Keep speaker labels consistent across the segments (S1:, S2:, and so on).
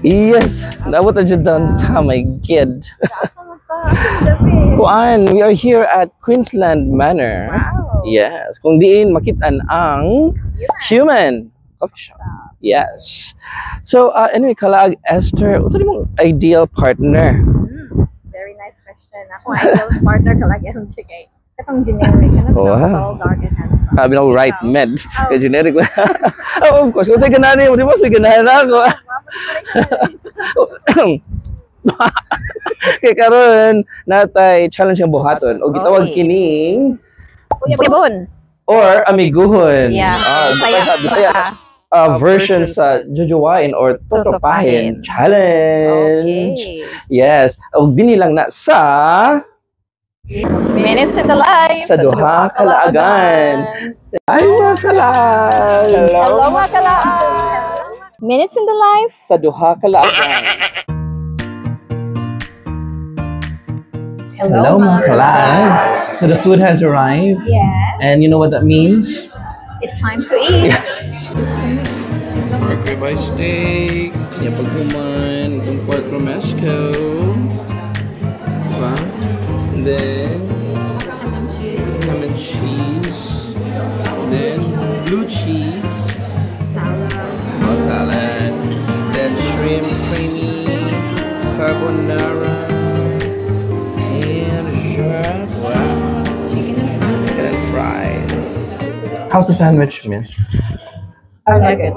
S1: Yes, naabot na dyan downtown, my God.
S2: Asa man ta? Asa man dami?
S1: Kuan, we are here at Queensland Manor.
S2: Wow.
S1: Yes, kung diin makitaan ang Human Coffee Shop. Yes. So, anyway, Kalaag Esther, unsa nimong ideal partner?
S2: Very nice question. Ako, ideal partner Kalaag MJ kay katong generic. Ano to?
S1: Wow.
S2: Tall, dark, and handsome.
S1: Sabi na right
S2: Ikaw?
S1: Med.
S2: Oh.
S1: Kay generic. Oh, of course, kung sa'y ganahan mo, di ba? Sa'y ganahan ako. Kay karon natay challenge ang buhaton o gitawag kining
S2: Uyabon.
S1: Or amiguhon.
S2: Yeah.
S1: Ah,
S2: Bisaya.
S1: Bisaya, Bisaya version sa jojowain or totropahin
S2: Totropahin.
S1: Challenge.
S2: Okay.
S1: Yes. Og dinhi lang na sa
S2: Minutes in the Life.
S1: Sa Duha Kalaagan. Ay, mga kalaag.
S2: Hello, mga kalaag. Minutes in the Life.
S1: Sa Duha Kalaagan. Hello, mga kalaag. So the food has arrived.
S2: Yes.
S1: And you know what that means?
S2: It's time to eat.
S1: Pork ribeye steak, yung paghuman, itong pork romesco. Diba? And then, ham and cheese. And then, blue cheese.
S2: Salad.
S1: Oh, salad. Then, shrimp creamy, carbonara, and jerk. Wow.
S2: Chicken and fries.
S1: And fries. How's the sandwich, miss?
S2: I like it.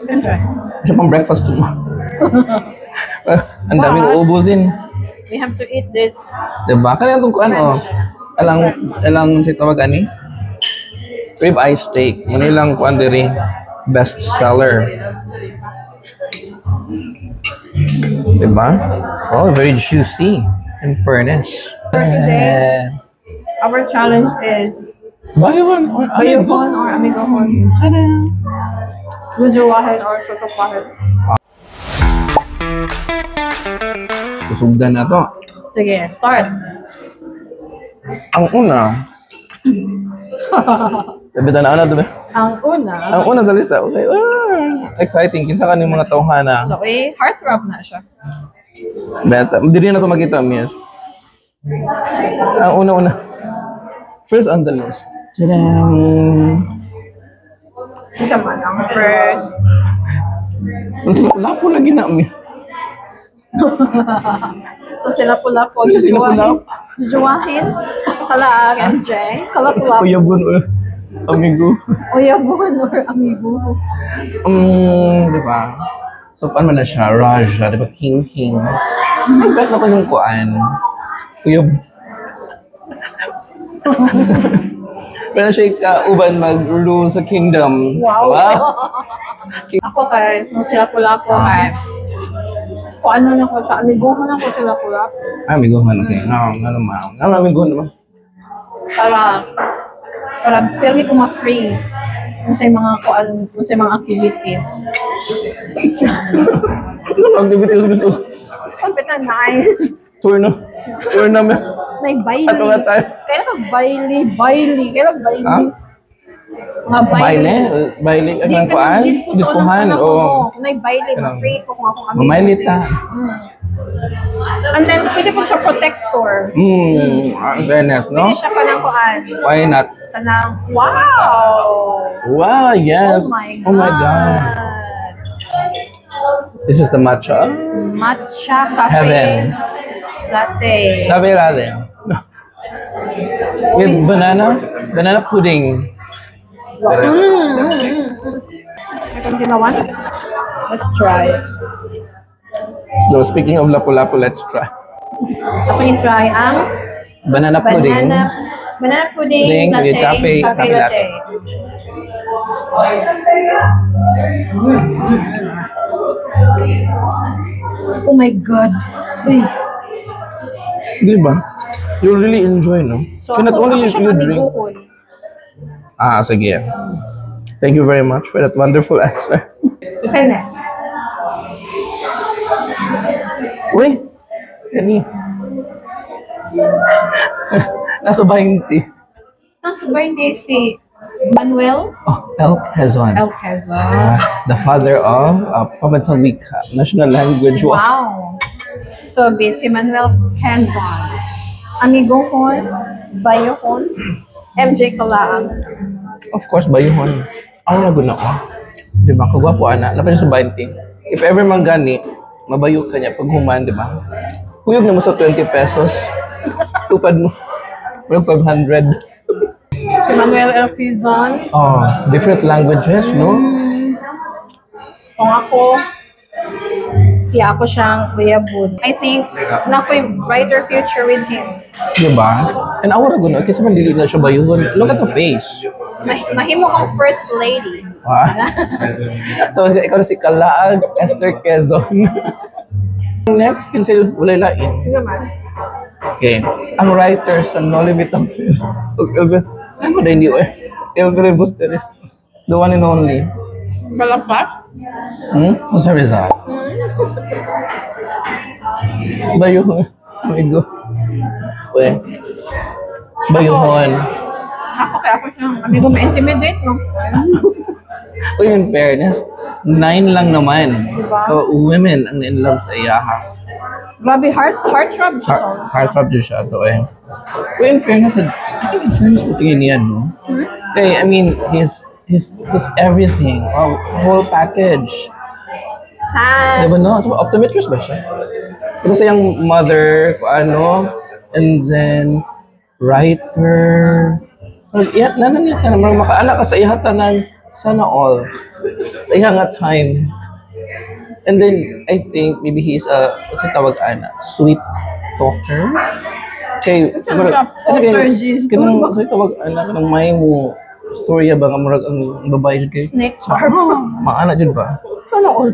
S2: Enjoy.
S1: Siya pang breakfast mo. Ang daming uubusin.
S2: We have to eat this.
S1: Diba? Kaya itong kuan, oh. Alang si tawag ani? Rib eye steak. Muna lang kuan diri. Best seller. Diba? Oh, very juicy. In fairness.
S3: For today, our challenge is
S1: Bayuhon or amigo.
S3: Bayuhon or Amigohon. Jojowahin or Totopahin.
S1: Susugdan na to.
S3: Sige, start.
S1: Ang una. Sabi na una, diba?
S3: Ang una,
S1: Ang una sa lista. Okay. Ah, exciting. Kinsa ka ning mga tawhana.
S3: Okay, heartthrob na siya.
S1: Beta. Dili na to makita, miss. Ang una-una. First on the list. Tadam!
S3: Ito man, ang first.
S1: Lapo lagi na, miss.
S3: So sila pula-po,
S1: Ano sila
S3: jojowahin.
S1: pula-po?
S3: Jojowahin, Kalaag, MJ, Kalapulap,
S1: Uyabon or amigo.
S3: Uyabon or Amigo.
S1: Di ba? So, paano man na siya? Raja, di ba? King, king. Ay, bet na ko yung kuan. Uyab. Pero siya kauban mag-rule sa kingdom.
S3: Wow.
S1: Wow.
S3: Ako kay, nung sila pula-po kay, kung ano na ko siya, amiguhan ako sila pula-po.
S1: Ay, amiguhan, okay. Nga, nga naman. Nga naman, amiguhan naman.
S3: Para feel me ko ma-free kung sa mga kuan, kung sa mga activities.
S1: Ano ang activities gusto?
S3: Pagpitan na ay
S1: Tour na. Tour na.
S3: Nay baile.
S1: Ato nga tayo.
S3: Kailan kag baile, baile, kailan baile.
S1: Ha?
S3: Mga baile.
S1: Baile? Baile?
S3: Di
S1: Ang
S3: ka
S1: kuan?
S3: disco sa
S1: Diskuhan?
S3: unang
S1: Oo.
S3: panahon mo. Nay baile,
S1: Kanang-
S3: ma-free ko kung akong amigo.
S1: Mamaili ta.
S3: And then, pwede po siya protector.
S1: In fairness, no?
S3: Pwede siya kanang kuan.
S1: Why not?
S3: Kanang, wow!
S1: Wow, yes.
S3: Oh my God.
S1: Oh my God. This is the matcha.
S3: Matcha cafe
S1: Heaven.
S3: Latte.
S1: Latte latte. With banana pudding.
S3: Itong ginawan? Let's try.
S1: So speaking of lapu-lapu, let's try.
S3: Ako yung try ang
S1: Banana pudding.
S3: Banana pudding,
S1: Pudding
S3: latte,
S1: with cafe-
S3: cafe
S1: cafe
S3: latte.
S1: latte.
S3: Oh my God. Uy.
S1: Di ba? You really enjoy, no?
S3: So,
S1: So, not
S3: ako,
S1: only
S3: ako
S1: you,
S3: siyang
S1: you drink.
S3: amiguhon.
S1: Ah, sige. Thank you very much for that wonderful answer.
S3: Say next.
S1: Uy! Kani. Nasa 20.
S3: Nasa 20 si Manuel
S1: Oh, L. Quezon.
S3: L. Quezon.
S1: Ah, the father of Pambansang Wika, national language.
S3: Wow. So, si Manuel Quezon.
S2: Amigohon, Bayuhon, MJ Kalaag.
S1: Of course, bayuhon. Ako na guna ko. Di ba? Kagwapo, ana. Lapan sa 20. If ever man gani, mabayo ka niya pag human, di ba? Kuyog na mo sa 20 pesos. Tupad mo. Walang 500.
S3: Si Manuel L. Quezon.
S1: Oh, different languages, no?
S3: Kung ako, siya ako siyang uyabon.
S2: I think naa ko'y brighter future with him.
S1: Di ba? And ako ra guna, kasi man dili na siya bayuhon. Look at the face.
S2: Mahimo kong first lady.
S1: Ah. So, ikaw na si Kalaag Esther Quezon. Next, kinsa walay lain.
S3: Ano naman?
S1: Okay. Ang writer sa Noli Me Tangere. Elvin, ano na hindi eh? Elvin Busteres. The one and only.
S3: Balapat?
S1: Hmm? Jose Rizal. Bayuhon. Amigo. Uy. Bayuhon.
S3: Ako kaya ako siyang amigo ma-intimidate, no?
S1: Uy, in fairness, nine lang naman.
S3: Diba?
S1: So, women ang in love sa iyaha.
S3: Grabe, heart throb siya.
S1: Heart, heartthrob din siya to eh. Uy, in fairness, I think in fairness po tingin niya, no? Hey, I mean, his everything. Oh, whole package.
S2: Tan.
S1: Diba no? So, optometrist ba siya? Diba sa iyang mother, kung ano, and then, writer. Well, iya, nanan niya tanan, makaanak ka sa iya tanan, sana all. Sa iya nga time. And then, I think, maybe he's a, what's the tawag ana? Sweet talker? Kay,
S3: Ano siya? Poltergeist.
S1: Kanang, what's tawag ana? Kanang may mo, storya ba nga murag ang babae jud kay
S3: Snake charm.
S1: Maana jud ba?
S3: Sana all.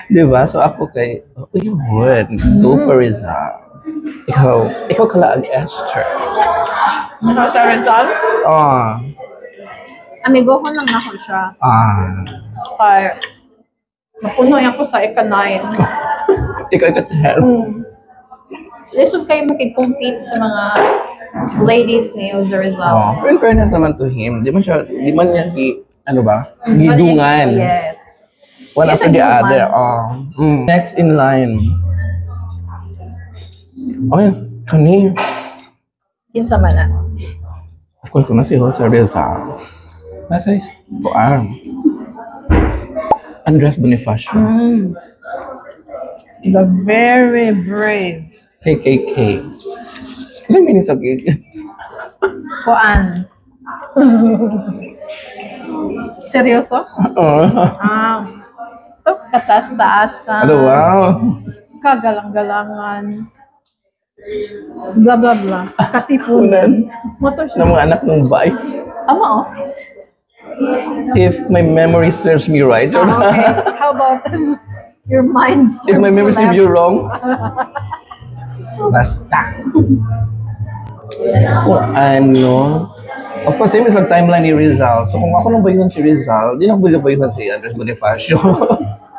S1: Di ba? So ako kay, oh, you would. Go for Rizal. Ikaw Kalaag Esther.
S3: Ano sa Rizal?
S1: Ah.
S3: Amigo ko lang ako siya. Kaya, mapuno yan ko sa ika-9.
S1: Ikaw ika-10.
S3: Lisod kayo makig-compete sa mga ladies ni Jose Rizal.
S1: Oh. Pero in fairness naman to him, di man siya, di man niya ano ba? Gidungan.
S3: Yes.
S1: One
S3: He's
S1: after
S3: a
S1: the
S3: human.
S1: other. Oh. Next in line. Ay, kani.
S3: Kinsa man na.
S1: Of course, kung na si Jose Rizal. Nasa is, ah. Andres Bonifacio.
S3: The very brave.
S1: KKK. Kasi meaning sa KK?
S3: Kuan. Seryoso?
S1: Oo.
S3: Ah. Ito, kataas-taasan.
S1: Ano, wow.
S3: Kagalang-galangan. Blah, blah, blah. Katipunan. Motor siya.
S1: Ng mga anak ng bay.
S3: Tama, oh.
S1: If my memory serves me right.
S3: Ah, okay. How about your mind serves
S1: If my memory
S3: you
S1: serves
S3: left?
S1: You wrong. Basta. Kung ano, of course, same is like timeline ni Rizal. So kung ako nang bayuhan si Rizal, di na ako bayuhan si Andres Bonifacio.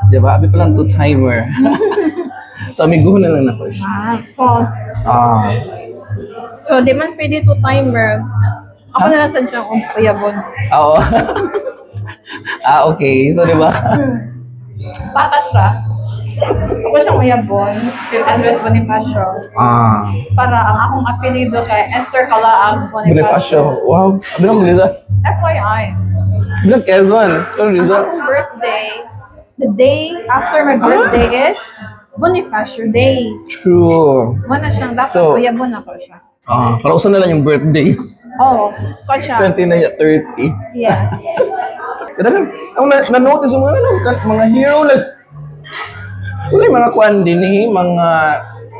S1: Di ba? Abi pa lang two-timer. So amiguhon na lang ako siya.
S3: Ah, so, so di man pwede two-timer. Ako na lang sa siyang uyabon.
S1: Oo. Ah, okay. So, di ba?
S3: Bata siya. Ako siyang uyabon. Pero Andres Bonifacio. Para ang akong apelido kay Esther Kalaag
S1: Bonifacio.
S3: Bonifacio.
S1: Wow. Abi na ko Rizal.
S3: FYI.
S1: Abi na Quezon. Ikaw
S3: Ang
S1: Rizal.
S3: akong birthday, the day after my birthday is Bonifacio Day.
S1: True.
S3: Muna siyang dapat
S1: So-
S3: uyabon ako siya.
S1: Ah, para usan na lang yung birthday.
S3: Oo. Oh, ko siya.
S1: 29 at 30.
S3: Yes.
S1: Kaya ako na, na-notice yung mga, ano, mga hero lang. Wala yung mga kwan din eh, mga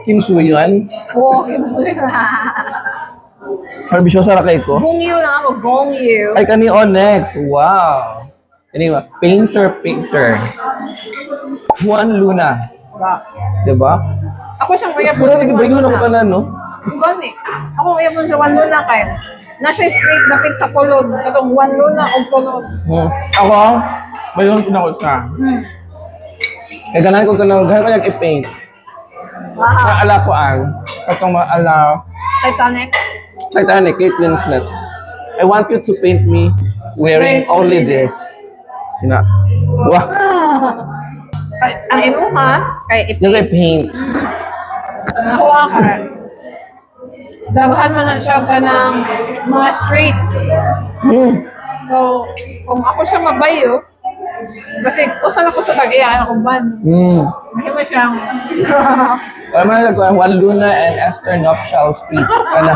S1: Kim Soo-hyun.
S3: Oh,
S1: Ambisyosa ra kay ko.
S3: Gong Yu lang ako, Gong Yu.
S1: Ay, kani on next. Wow. Anyway, painter, painter. Juan Luna.
S3: Ba?
S1: Diba?
S3: Ako siyang uyabon.
S1: Pura lagi bayuhan ako tanan, no?
S3: Gani. Ako uyabon sa Juan Luna kay na siya straight dapit sa kulod. Katong Juan Luna og kulod.
S1: Ako, bayuhan ko na ako siya. Kaya ganahan ko yung i-paint. Maala ko ang, katong maala,
S3: Titanic.
S1: Titanic, Kate Winslet. I want you to paint me wearing only this. Na. Wah,
S3: Ang imuha kay
S1: yung kay
S3: i-paint.
S1: Paint.
S3: Ako ka. Daghan man na siya ka ng mga streets. So, kung ako siya mabayo, kasi usan ako sa tag-iya, ako ban. Mahimo siyang
S1: Wala man nagkuhan, Juan Luna and Esther Nuptial Street. Ano?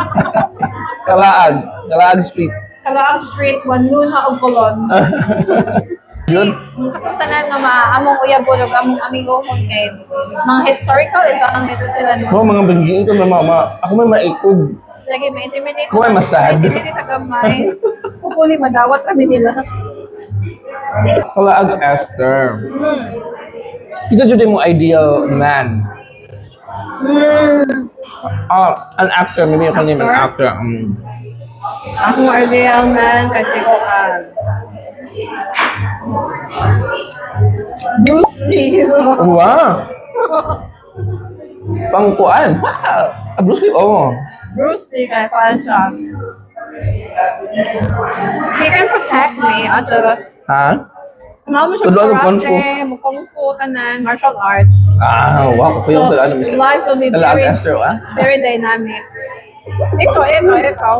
S1: Kalaag. Kalaag Street.
S3: Kalaag Street, Juan Luna ug Colon.
S1: Yun.
S2: Ang katong tanan nga mga among uyabon ug among amigohon kay mga historical ito ang dito sila, no.
S1: Mo mga banggi ito mga mga ako may maikog.
S2: Lagi ma-intimidate.
S1: Ako ay masad.
S2: Ma-intimidate gamay. Hopefully madawat kami nila.
S1: Kalaag Esther. Kita jud mo ideal man. Ah, an actor, maybe you can name an actor.
S3: Akong ideal man kasi ko kan. Bruce Lee.
S1: Wow. Pangkuan. Ah, Bruce Lee, oh.
S3: Bruce Lee kay kuan siya. He can protect me. Ah, charot.
S1: Ha?
S3: Ano mo siya
S1: Tudlo ang kung fu.
S3: Karate, mo kung fu, tanan, martial arts.
S1: Ah, wow. Kuya
S3: So,
S1: sa ano, Mr.
S3: life will be
S1: Kalaag
S3: very,
S1: Esther, ah.
S3: very dynamic. Ikaw, ikaw, ikaw.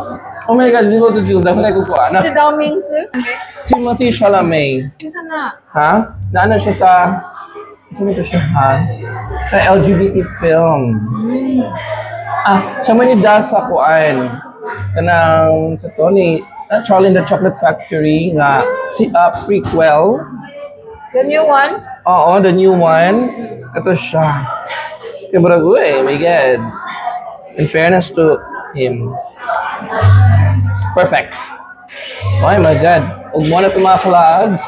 S1: Oh my God, di ko to Jill. Dapat ko kuan.
S3: Si Dao Mingsu.
S1: Timothy Chalamet.
S2: Isa na.
S1: Ha? Naano siya sa... Saan ito siya, ha? Sa LGBT film. Ah, siya man yung sa kuan. Kanang sa Tony, ah, Charlie and the Chocolate Factory nga si prequel.
S3: The new one?
S1: Oo, the new one. Ito siya. Kaya murag, uy, my God. In fairness to him. Perfect. Oh my God. Ug mo na ito, mga kalags,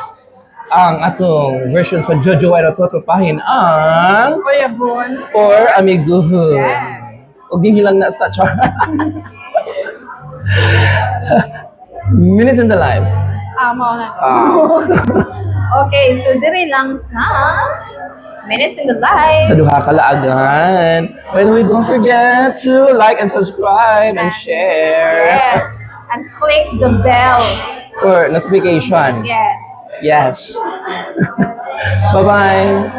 S1: ang atong version sa Jojo na tutupahin ang
S3: Uyabon.
S1: Or amiguhon.
S3: Yes.
S1: Ug di lang na sa char. Minutes in the life.
S3: Ah, mao na to.
S1: Ah.
S2: Okay, so diri lang sa Minutes in the Life.
S1: Sa duha ka laagan. By the way, don't forget to like and subscribe and share.
S2: Yes. And click the bell.
S1: For notification.
S2: Yes.
S1: Yes. Bye-bye.